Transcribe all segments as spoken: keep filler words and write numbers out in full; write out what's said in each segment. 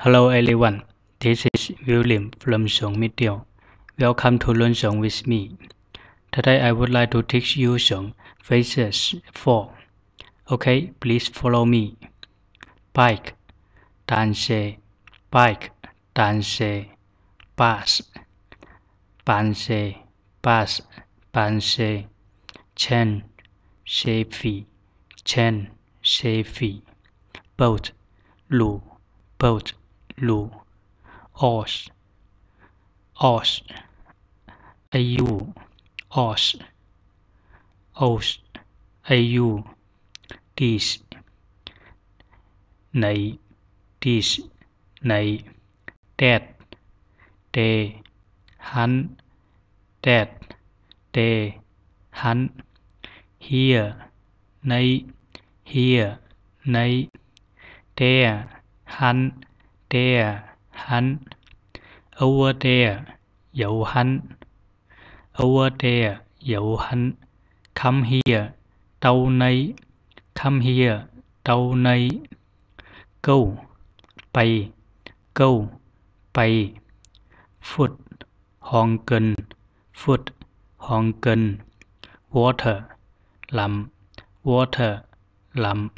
Hello everyone, this is William from Shong Media. Welcome to Learn Shong with me. Today I would like to teach you Shong phrases four. Okay, please follow me. Bike, 单车, bike, 单车, bus, 班车, bus, 班车, chain, 车费, chain, 车费, boat, 路, boat, 路, horse, horse, 爱玉, horse, horse, 爱玉, this, ไหน, this, ไหน, that, 这, hunt, that, 这, hunt, here, ใน, here, ใน, there, hunt, 这, hunt, over there, 有 hunt, over there, 有 hunt, come here, 到那, come here, 到那, go, ไป, go, ไป, foot, 䟘根, foot, 䟘根, water, ลำ, water, ลำ,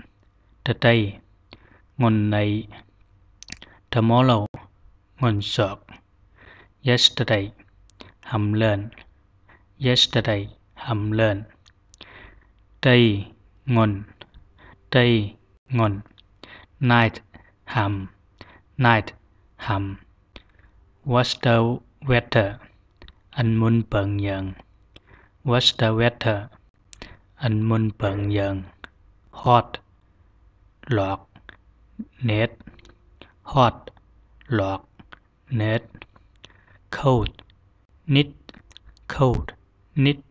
today, ငွန်န့ၣ်, tomorrow, ငွန်သွၵ်ႇ, yesterday, ဟမ်းလၢၼ်, yesterday, ဟမ်းလၢၼ်, တႆး, ငွန်, တႆး, ငွန်, night, ဟမ်း, night, ဟမ်း, what's the weather, အမုၼ်ပိူင်ယၢင််, what's the weather, အမုၼ်ပိူင်ယၢင််, hot, လွတ်, နၢတ်, hot, လွတ်, နၢတ်, cold, နွတ်, cold, နွတ်,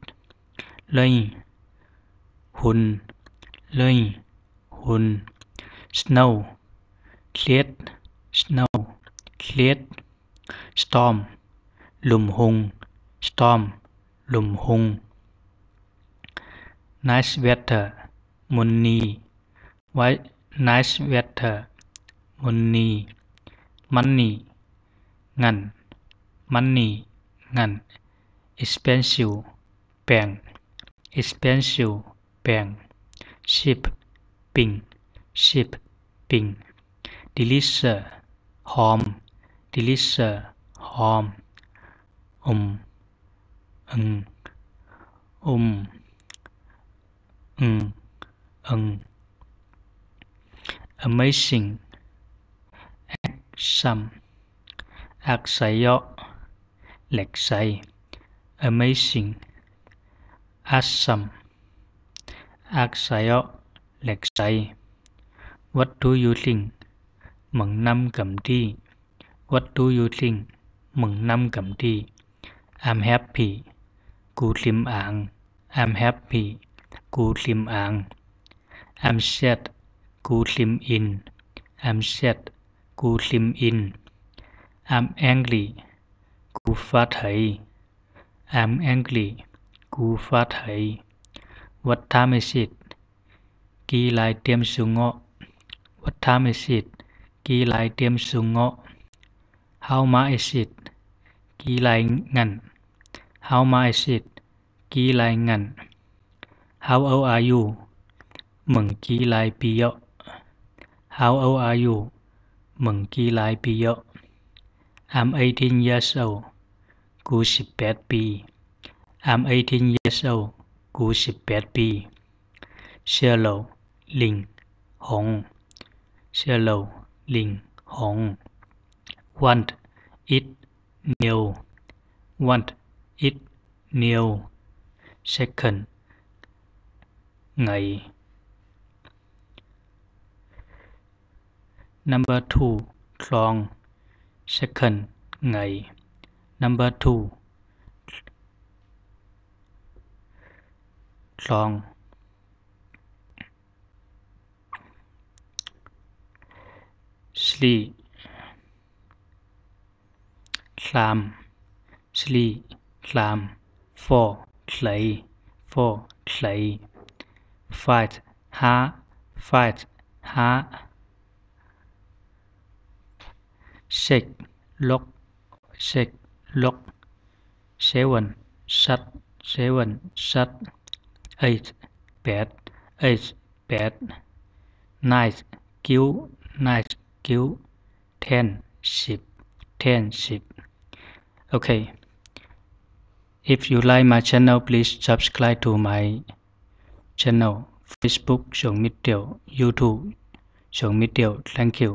rain, ဟွၼ်, rain, ဟွၼ်, snow, သဵတ်, snow, သဵတ်, storm, လုမ်ႈႁုင်, storm, လုမ်ႈႁုင်, nice weather, မုၼ်နံၤ, nice weather, မုၼ်နံၤ, money, ငၼ်, money, ငၼ်, expensive, ပႅင်ႇ, expensive, ပႅင်ႇ, ship, ပိင်, ship, ပိင်, delicious, ႁွမ်, delicious, ႁွမ်, ဢုမ်, ဢိုင်, ဢုမ်, ဢိုင်, ဢိုင်, amazing, awesome, အၢၵ်ႇသႂ်ယဝ်ႉ, လႅၵ်ႈသႂ်, amazing, awesome, အၢၵ်ႇသႂ်ယဝ်ႉ, လႅၵ်ႈသႂ်, what do you think, မၢင်ၼမ်ၵမ်တံႉ, what do you think, မၢင်ၼမ်ၵမ်တံႉ, I'm happy, ၵူႈသဵင်ႈဢၢင်, I'm happy, ၵူႈသဵင်ႈဢၢင်, I'm sad, ၵူႈသဵင်ႈဢိၼ်, I'm sad, ၵူႈသဵင်ႈဢိၼ်, I'm angry, ၵူႈၾႃႉထႆ, I'm angry, ၵူႈၾႃႉထႆ, what time is it, ၵီႈလၢႆတဵမ်သူငေႃႈ, what time is it, ၵီႈလၢႆတဵမ်သူငေႃႈ, how much is it, ၵီႈလၢႆငၼ်ႈ, how much is it, ၵီႈလၢႆငၼ်ႈ, how old are you, မၢင်ၵီႈလၢႆပီယဝ်ႉ, how old are you, မၢင်ၵီႈလၢႆပီယဝ်ႉ, I'm eighteen years old, ၵူႈသိပ်းပႅတ်ႇပီ, I'm eighteen years old, ၵူႈသိပ်းပႅတ်ႇပီ, သႄႇလူဝ်ႇ လိင်ႈ ႁွင်ႈ, သႄႇလူဝ်ႇ လိင်ႈ ႁွင်ႈ, want it, ၼဵဝ်, want it, ၼဵဝ်, second, ငႆႈ. Number two, သွင်, second, ငႆႈ. Number two, သွင်. Three, သၢမ်, three, သၢမ်, four, သႂ်, four, သႂ်, five, ႁႃႈ, five, ႁႃႈ. Six, lok. Six, lok. Seven, sat. Seven, sat. Eight, bet. Eight, bet. Nine, kiu. Nine, kiu. Ten, sib. Ten, sib. Okay. If you like my channel, please subscribe to my channel, Facebook สงมิตรเดี่ยว YouTube สงมิตรเดี่ยว Thank you.